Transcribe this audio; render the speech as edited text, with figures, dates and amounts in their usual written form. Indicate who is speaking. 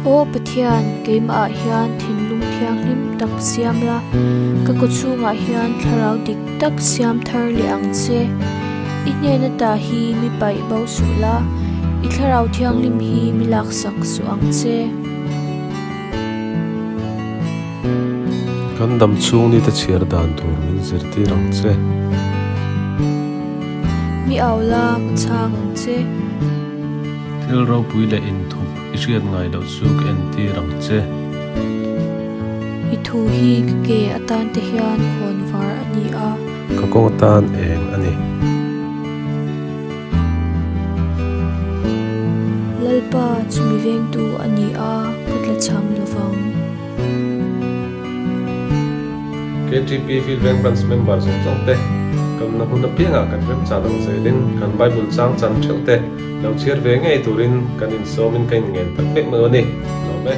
Speaker 1: Aw Pathian, keimahah hian thinlung thianghlim tak siam la, ka kawchhungah hian thlarau dik tak siam thar leh ang che. I hnena ta hi mi paih bo suh la, i thlarau thianghlim hi mi laksak suh ang che.
Speaker 2: Kan dam chhung nite chhiar dan tur min zirtir ang che.
Speaker 1: Mi au la, ka chhang ang che.
Speaker 2: Thil ropui leh inthup i hriat ngai loh chu ka entir ang che.
Speaker 1: I thu hi ka ke atan te hian khawn var a ni a.
Speaker 2: Ka kawng atan eng a ni.
Speaker 1: Lalpa chu mi vengtu a ni a, ka tla cham lo vang.
Speaker 2: KTP Field Veng Branch member zawng zawng te, kamna hmun apiangah kan remchan ang zelin kan Bible chang chan theuh te lo chhiar ve ngei turin kan insawmin ka inngen tak mek mai a ni. Lawm e.